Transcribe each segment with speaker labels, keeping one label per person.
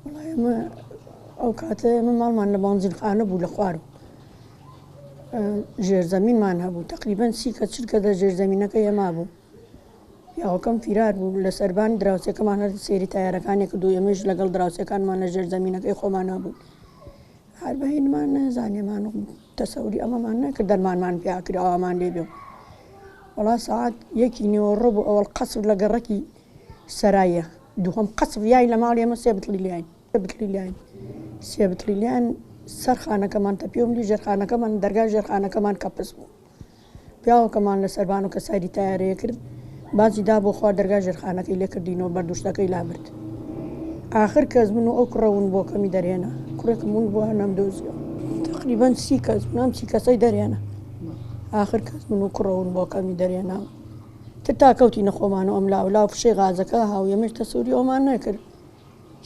Speaker 1: وەڵا ئێمە ئەو کاتە ئێمە ماڵمان لە بانزینخانە بوو لە خوارەوە ژێرزەمینمان هەبوو تقریبان سی کە چل کە دە ژێرزەمینەکە ئێمە بوو پیاوەکەم فیرار بوو لە سەربان دراوسێکەمان هەر سێری تایارەکانی کرد و ئێمەش لەگەڵ دراوسێکانمان لە ژێرزەمینەکەی خۆمان هەبوو هەر بەهینمان نەزانێمان و تەسەوری ئەمەمان نەکرد دەرمانمان پیا کرد ئەومان لێ بێ وەڵا سەعات یەکی نیوەڕۆ بوو ئەوەڵ قەسف لە گەڕەکی سەرایە دووهەم قەسف یای لە ماڵی ئێمە سێ بتڵی لیاین بتڵی لیاین سێ بتڵی لیان سەر خانەکەمان تەپیوم لی ژێرخانەکەمان دەرگای ژێرخانەکەمان کەپس بوو پیاوەکەمان لە سەربان و کە سەیری تەیارەیە کرد بازی دا بۆ خوار دەرگای ژێرخانەکەی لێ کردینەوە بەردوشتەکەی لابرد ئاخر کەس من و ئەو کوڕە ون بۆکەمی دەرهێنا کوڕێکم ون بووە نەمدۆزیەوە تقریبا سی کەس بوون ئەم سی کەسەی دەرهێنا ئاخر کەس من و کوڕە ون بۆکەمی دەرهێنا تر تا کەوتینە خۆمان و ئەم لاو لاو فشەی غازەکە هاو ئێمەش تەسوری ئەومان نەکرد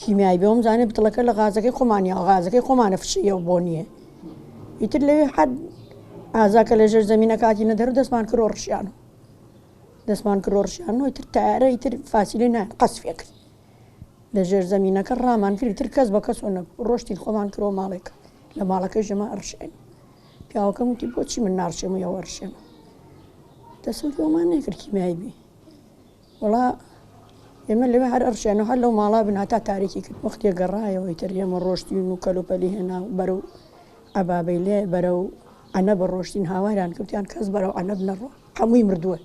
Speaker 1: کیمیایی بێ وەمزانێ بتڵەکە لە غازەکەی خۆمان یا غازەکەی خۆمانە فشەیە و بۆ نییە ئیتر لەوێ حەد ئازاکە لە ژێر زەمینە کاتینە دەر دەستمان کرۆ ڕشیان و دەستمان کرۆ ڕشیان و ئیتر تارە ئیتر فاسیلەی نا قەسفێ کرد لە ژێر زەمینەکە ڕامان کرد ئیتر کەس بە کەسۆ نەبوو ڕۆشتین خۆمان کرۆ ماڵێک لە ماڵەکەی ژەمە ئەڕشێن پیاوەکەم وتی بۆچی من ناڕشێم و ئەوە ڕشێم دەسەوری ئەومان نەکرد کیمیایی بی وەڵا ئێمە لەوێ هەر ئەڕشێن و هەر لەو ماڵا بن هەتا تاریکی کرد وەختێ گەڕایەوە ئیتر ئێمە ڕۆشتین و کەلوپەلی هێنا و بەرەو عەبابەیلێ بەرەو عەنەبە ڕۆشتین هاواریان کردیان کەس بەرەو عەنەب نەڕوا هەمووی مردووە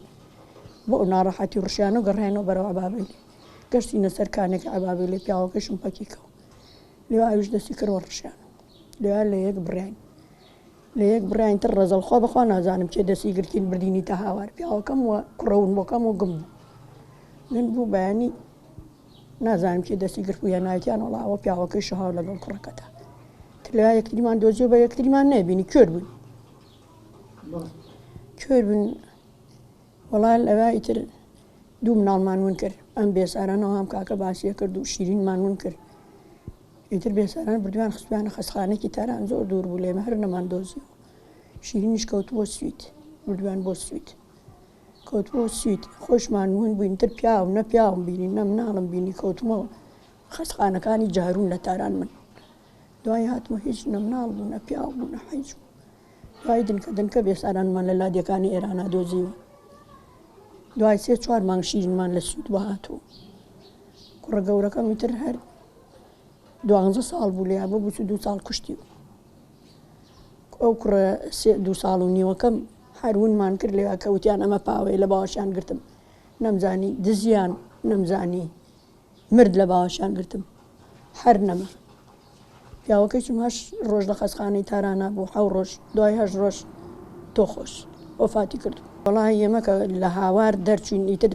Speaker 1: بۆ ئەو ناڕەحەتی ڕشیان و گەڕایەنەوە بەرەو عەبابەیلێ گەشتینە سەر کانێکی عەبابەیلێ پیاوەکەشم پەکی کەوت لێ ئەویش دەستی کردوە ڕشیان لێ لە یەک بڕیاین لە یەک بڕیاین تر ڕەزەڵ خوا بەخوا نازانم کێ دەسی گرتین بردینی تا هاوار پیاوەکەم و کوڕە ونبۆکەم و گم بوو من بوو بەیانی نازانم کێ دەستی گرت بوو هێنایتیان وەڵا ئەوە پیاوەکەی شەهاو لەگەڵ کوڕەکەتا تر لە یەکتریمان دۆزیەوە بە یەکتریمان نەبینی کوێر بووین کوێر بووین وەڵا لەوە ئیتر دوو مناڵمان ون کرد ئەم بێسارانەوە هەم کاکە باسیە کرد و شیرینمان ون کرد ئیتر بێساران بردویان خستویانە خەستخانەیەکی تاران زۆر دوور بوو لێمە هەر نەمان دۆزیەوە شیرینیش کەوتبووە سوید بردویان بۆ سوید کەوتبووە سوید خۆشمان ون بووین تر پیاو نە پیاوم بینی نە مناڵم بینی کەوتمەوە خەستخانەکانی جارون لە تاران من دوای هاتمە هیچ نە مناڵ بوو نە پیاو بوو نە حیچ بوو دوای دنکە دنکە بێسارانمان لە لادێکانی ئێرانا دۆزیوە دوای سێ چوار مانگ شیرینمان لە سوید بۆ هاتوو کوڕە گەورەکەم ئیتر هەر دوانزە ساڵ بوو لێیا بۆ 22 ساڵ کوشتی بوو ئەو کوڕە سێ دوو ساڵ و نیوەکەم هەر ونمان کرد لێیا کە وتیان ئەمە پاوەیە لە باوەشیان گرتم نەمزانی دزیان نەمزانی مرد لە باوەشیان گرتم هەر نەما پیاوەکەیشم هەشت ڕۆژ لە خەستخانەی تارانا بوو حەو ڕۆژ دوای هەشت ڕۆژ تۆ خۆش وەفاتی کرد وەڵاهی ئێمە کە لە هاوار دەرچوین ئیتر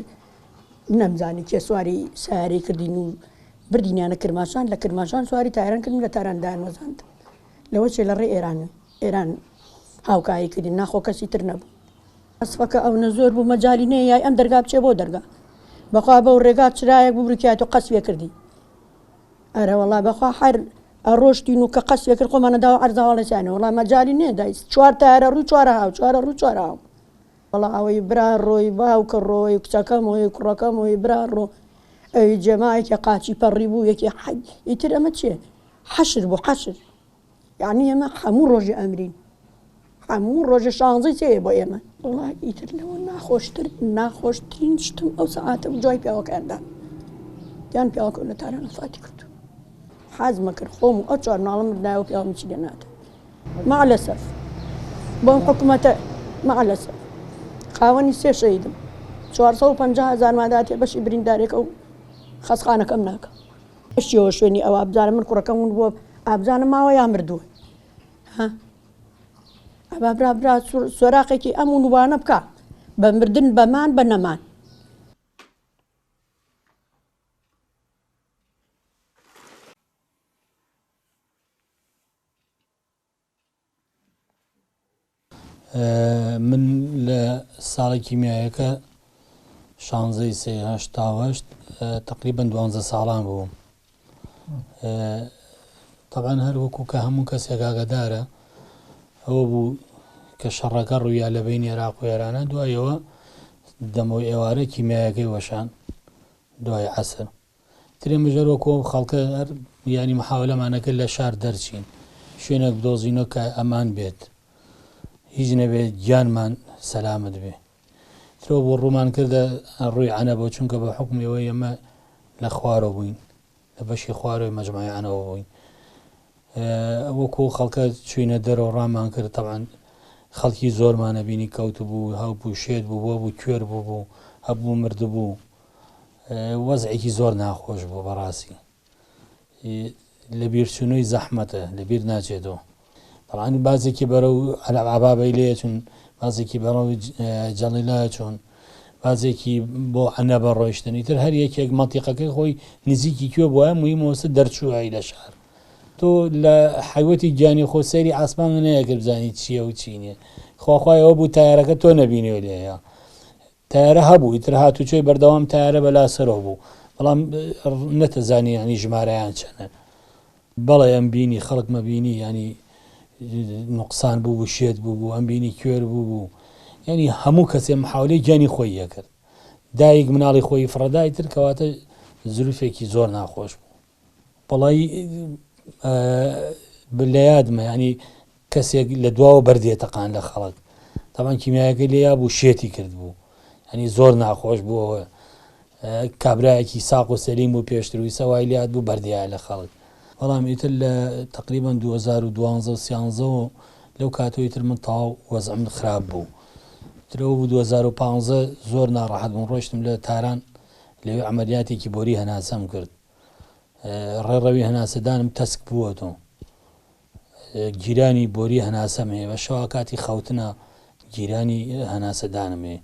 Speaker 1: نەمزانی کێ سواری سەیارەی کردین و بردینیانە کرماشان لە کرماشان سواری تاران کردن لە تاران دایان وەزاند لەوە چێ لە ڕێ ئێران ئێران هاوکاری کردین ناخۆ کەسی تر نەبوو ئەسپەکە ئەونە زۆر بوو مەجالی نەیای ئەم دەرگا بچێ بۆ دەرگا بەخوا بەو ڕێگا چرایەک بوو برکیات و قەسوێ کردی ئەرەوەڵا بەخوا هەر ئەڕۆشتین و کە قەسوێ کرد خۆمانە داوە عەرزاواڵێسیانە وەڵا مەجالی نەدای چوار تایەرە ڕووی چوارە هاو چوارە ڕووی چوارە هاو وەڵا ئەوەی برا ڕۆی باوکە ڕۆی کچەکەم ۆی کوڕەکەم ۆی برا ڕۆ ئەوی جێما یەکێ قاچی پەڕی بوو یەکێ حەی ئیتر ئەمە چیە حەشر بوو حەشر یعنی ئێمە هەموو ڕۆژێ ئەمرین هەموو ڕۆژێ شانزەی سێیە بۆ ئێمە. وەڵا ئیتر لەوە ناخۆشتر ناخۆشترین شتم ئەو سەعاتە بوو جوای پیاوەکەیان دان یان پیاوەکە لە تاران وەفاتی کردو حەزمە کرد خۆم و ئەو چوار مناڵم مردنایە و پیاوم هیچی لێ نەهاتە مع الاسف بۆم حکومەتە مع الاسف خاوەنی سێ شەهیدم 450 هەزار ماداتێ بەشی بریندارێکە و خەسخانەکەم ناکە بەشیەوە شوێنی ئەوە بزانم من کوڕەکەم ون بووە ئابزانم ماوە یا مردووە ها ئەبا برا برا سۆراقێکی ئەم ونوانە بکە بە مردن بەمان بە نەمان.
Speaker 2: من لە ساڵی کیمیایەکە شانزەی سێ 88 تقریبا دوانزە ساڵان بووم طبعا هەر وەکو کە هەموو کەسێک ئاگادارە ئەوە بوو کە شەڕەکە ڕوویا لە بینی عێراق و ئێرانە دوایەوە دەمەوە ئێوارە کیمیایەکەی وەشان دوای عەسر. ترێ مژەر وەکو ئەو خەڵکە هەر یانی محاولەمان ئەکرد لە شار دەرچین شوێنێک بدۆزینەوە کە ئەمان بێت هیچ نەبێت گیانمان سەلامەت بێ. ترەوە بۆ ڕوومان کردە ڕووی عەنەبەوە چونکە بە حوکمی ئەوەی ئێمە لە خوارەوە بووین لە بەشی خوارەوەی مەجموعەی عەنەوە بووین وەکو خەڵکە چوینە دەرەوە ڕامان کرد تەبعەن خەڵکی زۆرمانە بینی کەوتبوو هەبوو شێت بوو بۆ بوو کوێر بوو بوو هەبوو مردبوو وەزعێکی زۆر ناخۆش بوو بەڕاستی لەبیرچوونەوەی زەحمەتە لەبیر ناچێتەوە تەبعەن بازێکی بەرەو عەبابەی لێ چون بازێکی بەرەو جەڵیلا چون بازێکی بۆ عەنەبە ڕۆیشتن ئیتر هەر یەکێک مەنتیقەکەی خۆی نزیکی کوێ بووە مهمەوەسە دەرچووی لە شار تۆ لە حیوەتی گیانی خۆ سەیری ئاسمان نەیەکرد بزانی چییە و چی نییە خواخوای ئەوە بوو تایارەکە تۆ نەبینیەوە لێیە تەیارە هەبوو ئیتر هاتوچۆی بەردەوام تەیارە بەلا سەرەوە بوو بەڵام نەتەزانی یانی ژمارەیان چەنە بەڵێ ئەم بینی خەڵک مەبینی ینی نقصان بوو بوو شێت بوو بوو ئەم بینی کوێر بوو بوو ینی هەموو کەسێ محاولەی گیانی خۆی یەکرد دایک مناڵی خۆی فڕەدای تر کەواتە زروفێکی زۆر ناخۆش بوو وەڵی لە یادمە ینی کەسێک لە دواوە بەردێ تەقان لە خەڵک تاوان کیمیایەکەی لێیا بوو شێتی کرد بوو ینی زۆر ناخۆش بووەوە کابراایەکی ساق و سەلیم بوو پێشتروی سەوای لات بوو بەردیایە لە خەڵک بەڵام ئیتر لە تقریبا 2012 و سیانزەوە لەو کاتەوەی تر من تەواو وەزعم خراپ بوو ترەوە بوو 2015 زۆر ناڕەحەت بووم ڕۆیشتم لە تاران لەوێ عملیاتێکی بۆری هەناسەم کرد ڕێڕەوی هەناسەدانم تەسک بووەتەوە گیرانی بۆری هەناسەم هەیە بە شەوا کاتی خەوتنە گیرانی هەناسەدانم هەیە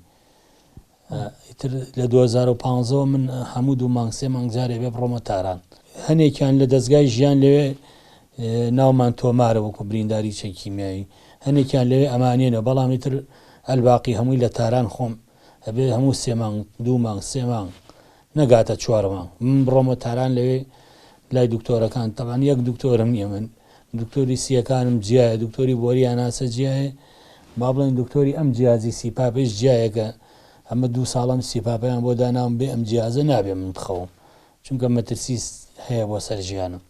Speaker 2: ئیتر لە 2015 من هەموو دوو مانگ سێ مانگ جارێ بێ بڕۆمە تاران هەنێکیان لە دەستگای ژیان لەوێ ناومان تۆمارە وەکو برینداری چەکی کیمیایی هەنێکیان لەوێ ئەمانێنەوە بەڵام ئیتر ئەلباقی هەمووی لە تاران خۆم ئەبێ هەموو سێ مانگ دوو مانگ سێ مانگ نەگاتە چوار مانگ من بڕۆمە تاران لەوێ لای دکتۆرەکان تەبعەن یەک دکتۆرم نییە من دکتۆری سیەکانم جیایە دکتۆری بۆری هەناسە جیایە با بڵێن دکتۆری ئەم جیازی سیپاپیش جیایەکە ئەمە دوو ساڵم سیپاپیان بۆ داناوم بێ ئەم جیازە نابێ من بخەوم چونکە مەترسی هەیە بۆ سەر ژیانم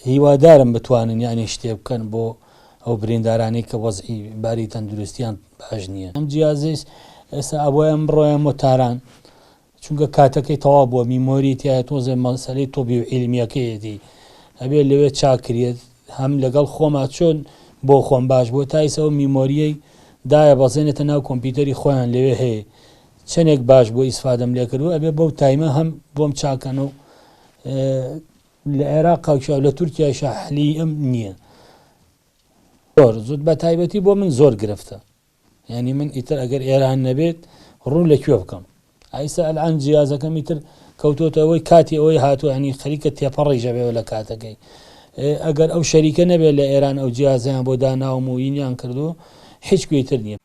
Speaker 2: هیوادارم بتوانن یانی شتێ بکەن بۆ ئەو بریندارانەی کە وەزعی باری تەندروستیان باش نییە ئەم جیازەیش ئێستا ئەبوایە بڕۆیان بۆ تاران چونکە کاتەکەی تەواو بووە میمۆری تایە تۆزێ مەسەلەی تۆبی و عیلمیەکەیەتی ئەبێ لەوێ چاکرێت هەم لەگەڵ خۆما چۆن بۆ خۆم باش بۆ تایسەوە میمۆریەی دایە بەزێنێتە ناو کۆمپیوتەری خۆیان لەوێ هەیە چەنێک باش بوو ئیسفادەم لێکردووە ئەبێ بەو تایمە هەم بۆم چاکەن و لە عێراق کاکیا لە تورکیایشا حلی ئەم نییە زۆر زود بە تایبەتی بۆ من زۆر گرفتە یعنی من ئیتر ئەگەر ئێران نەبێت ڕوو لە کوێ بکەم ئایسا ئەلان جیازەکەم ئیتر کەوتۆتە ئەوەی کاتی ئەوەی هاتووە ینی خەریکە تێپەڕیژە بێەوە لە کاتەکەی ئەگەر ئەو شەریکە نەبێت لە ئێران ئەو جیازیان بۆ داناوم و یینیان کردو هیچ کوێتر نییە.